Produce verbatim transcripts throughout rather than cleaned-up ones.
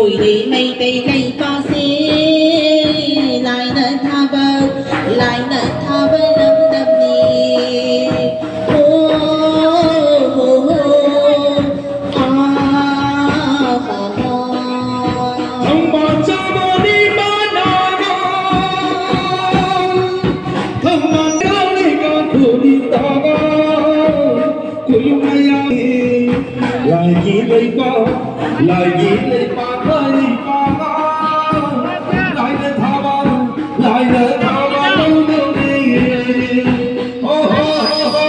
ꯀꯨꯏꯔꯦ ꯃꯩꯇꯩ ꯂꯩꯄꯥꯛꯁꯦ ꯂꯥꯏꯅ ꯊꯥꯕ, ꯂꯥꯏꯅ ꯊꯥꯕ ꯂꯝꯗꯝꯅꯤ꯫ ꯍꯣ, ꯍꯣ, ꯍꯣ꯫ ꯑꯥ, ꯍꯥ, ꯍꯥ꯫ ꯊꯝꯕꯥꯜ ꯆꯥꯕꯅꯤ ꯃꯥꯅ, ꯊꯝꯕꯥꯜ ꯆꯥꯕꯅꯤ ꯀꯥꯡꯈꯨꯅꯤ ꯇꯥꯕ꯫ ꯈꯨꯌꯨꯝ ꯃꯌꯥꯝ ꯂꯥꯏꯒꯤ ꯂꯩꯄꯥꯛ, ꯂꯥꯏꯒꯤ ꯂꯩꯄꯥꯛ, ꯂꯩꯄꯥꯛ꯫ ꯂꯥꯏꯅ ꯊꯥꯕ, ꯂꯥꯏꯅ ꯊꯥꯕ ꯂꯧꯗꯧꯅꯤ꯫ ꯍꯣ, ꯍꯣ, ꯍꯣ, ꯍꯣ꯫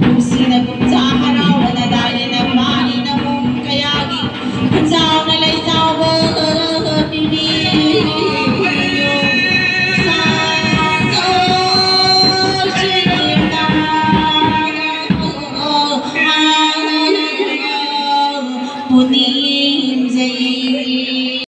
ꯅꯨꯡꯁꯤꯅ ꯄꯨꯝꯖꯥ ꯍꯔꯥꯎꯕꯅ ꯗꯥꯏꯅꯦꯅ ꯃꯥꯒꯤ ꯅꯃꯨꯡ ꯀꯌꯥꯒꯤ ꯈꯨꯟꯖꯥꯎꯅ ꯂꯩꯖꯥꯎꯕ ꯄꯤꯕꯤꯌꯨ꯫ ꯁꯥꯖꯧ ꯆꯤꯡꯅ ꯄꯨꯅꯤ꯫